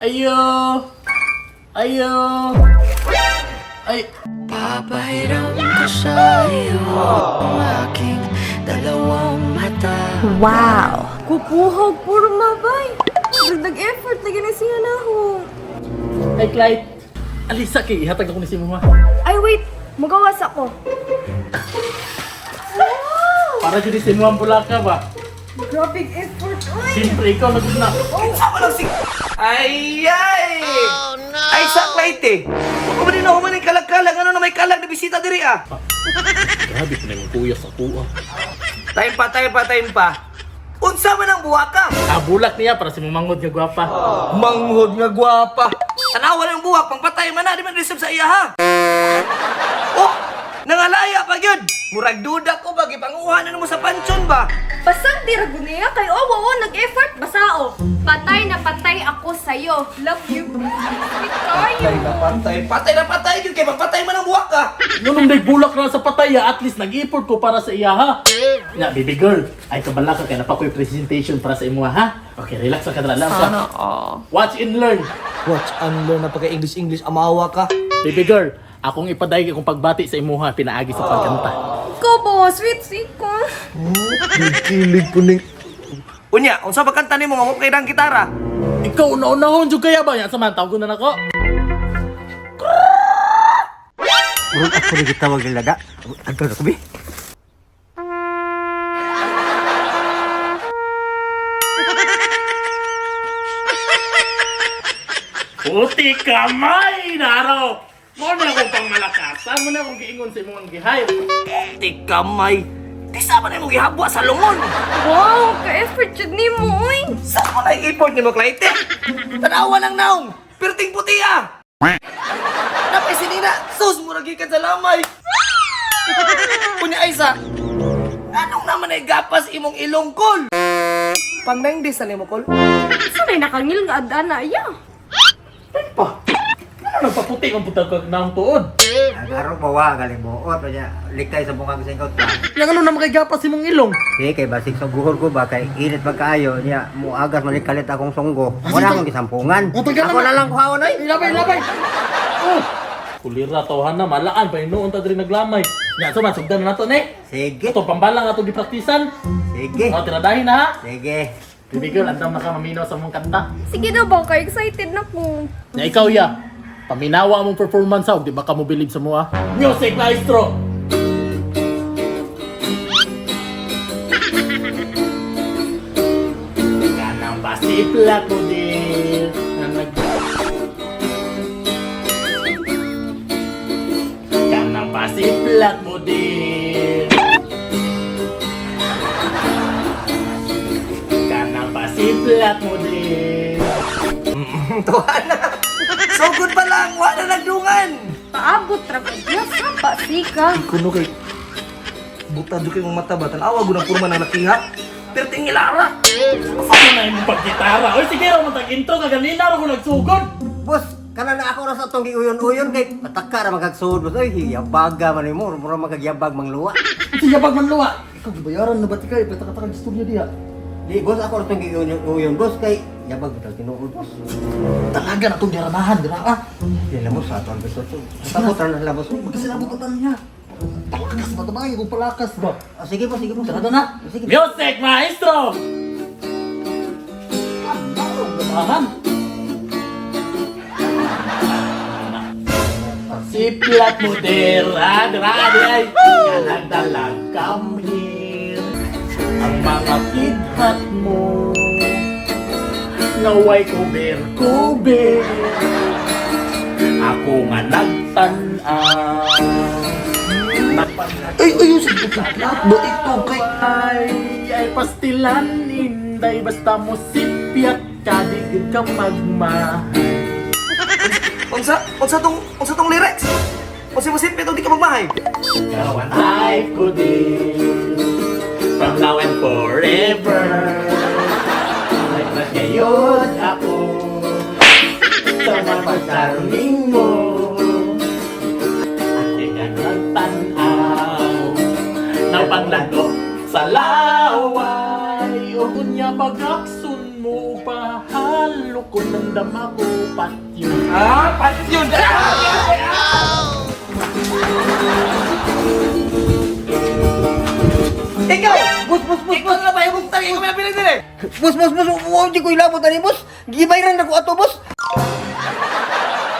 Ayo! Ayo! Ay! Papahiram ko sa iyo ang aking dalawang mata. Wow! Kupuhog, puro mabay. Dagdag effort, lagi na siya na ho. Ay, Clyde! Alisa kay ihatag ako ni si Mama. Ay, wait! Magawas ako. Para jud si Mama bulaka ba? Grabe effort, uy! Siyempre ikaw na gud na. Sama lang si... Ay, ay! Oh, no! Ay, saklay, te! Huwag mo din ako man yung kalag-kalag. Ano na may kalag na bisita diri, ah? Grabe ko na yung kuya sa kuha. Time pa, time pa, time pa. Unsa man ang buwaka? Ah, bulak niya para si Mamangod nga gwapa. Manghod nga gwapa. Tanawa lang yung buwak, pangpatay man na, di man reserve sa iya, ha? Oh! Nangalaya pa gyud! Murag duda ko ba, gipanguha na mo sa pansyon ba? Basang di ragunia kay oh, oo, nag-effort, basao. Patay na patay ako sa'yo. Love you. Sweet kayo. Patay na patay, patay na patay gyud kay pangpatay man ang buwak ah. Ngunong day bulak na sa patay ah, at least nag-effort ko para sa iya ha. Na, baby girl, ay kabala ka kay napakoy presentation para sa imo ha. Okay, relax ka dala lang ka. Watch and learn. Watch and learn na pagka English English amawa ka. Baby girl, akong ipadayag akong pagbati sa imuha pinaagi sa pagkanta. Ikaw ba? Sweet siko. Kilig ko ning. Unya, unsa ba kanta nimo nga mo kay dang gitara? Ikaw una-unahon jud kaya ba? Yan sa man tawag na nako. Murag ako rin gitawag nila da. Anto na ko bi. Puti kamay naro. Mo na akong pangmalakasan, mo na akong giingon sa imong gihay. Ti kamay. Di sa man mo gihabwa sa lungon. Wow, ka-effort jud nimo, uy. Sa mo na iport nimo Clyde? Tanawa lang naong. Perting puti ah. Napay sinina, sus murag gikan sa lamay. Unya Aisa, anong naman ay gapas imong ilong kol? Pang 9 days na nimo kol. Sa may nakangil nga adana, iya. Pa. Ano nagpaputi ang putag kag naong tuod? Agaro ba wa galing buot nya likay sa bungag sa ingot ba. Yang ano na makaigapas imong ilong? Di kay basig sa guhor ko ba kay init pagkaayo niya muagas manikalit akong sunggo. Wala akong gisampungan. Oh, tagal Ako na lang kuhaon oy. Ilabay, ilabay. Oh. Kulira tawhan na malaan pa noon ta diri naglamay. Nya so man sugdan na nato ni. Sige. Ito pambalang ato gipraktisan. Sige. Oh, tiradahin na ha. Sige. Baby girl, andam na ka maminaw sa mong kanta. Sige na ba, kay excited na ko. Nya ikaw ya. Paminawa among performance ha, ug di ba ka mo bilib sa mua? Music maestro. Kanang pasipla ko din na nag Kanang pasiplat mo din. Kanang pasiplat mo din. Tuhan na. Sugod pa lang, wa na nagdungan. Paabot ra gud niya sa pasika. Kuno kay buta jud kay mong mata ba tan-awa gud ang porma ng lakiha. Perting ilara. Ano na yung pagkitara? Oy, sige ra mo tag-intro kaganina ra ko nagsugod. Boss, kana na ako ra sa atong giuyon-uyon kay pataka ra magagsuod boss. Oy, yabaga man nimo, mura magagyabag mangluwa. Sige pag manluwa. Ikaw gibayaran na ba ti kay pataka-taka studio diha? Di boss ako ra tong giuyon-uyon boss kay yabag bitaw tinuod boss. Talaga na tong diranahan dira ah. Di na mo sa aton boss. Takot ra na sila boss. Magkasilabot na tayo niya. Palakas ba tabay kung palakas ba? Ah, sige boss, sige boss. Sarado na. Sige. Music maestro. Ano? Siplat mo dira, dira, di ay. Kanagdalag kamhir. Ang mga kidhat mo. Naway kuber, kuber. Ako nga nagtan-aw. Ay, ay, sa plat ba ito kay Ay, ay pastilan inday basta mo sipyat ka di gud ka magmahal. Unsa tong lyrics? Unsa mo sipit di ka magmahay? Ikaw ang life ko din from now and forever. Like na ngayon ako sa mga pagkaruming mo. At ka nagtanaw ng panglago sa laway. O kunya pagaksun mo pahalok Kung nandama ko, patyo. Ah, patyon. Ikaw! Boss, boss, boss, Ikaw na lang ba? Ikaw ikaw may napiling din eh. Boss, boss, boss, wow, di ko ilabot ani, boss. Gibayran na ko ato, boss.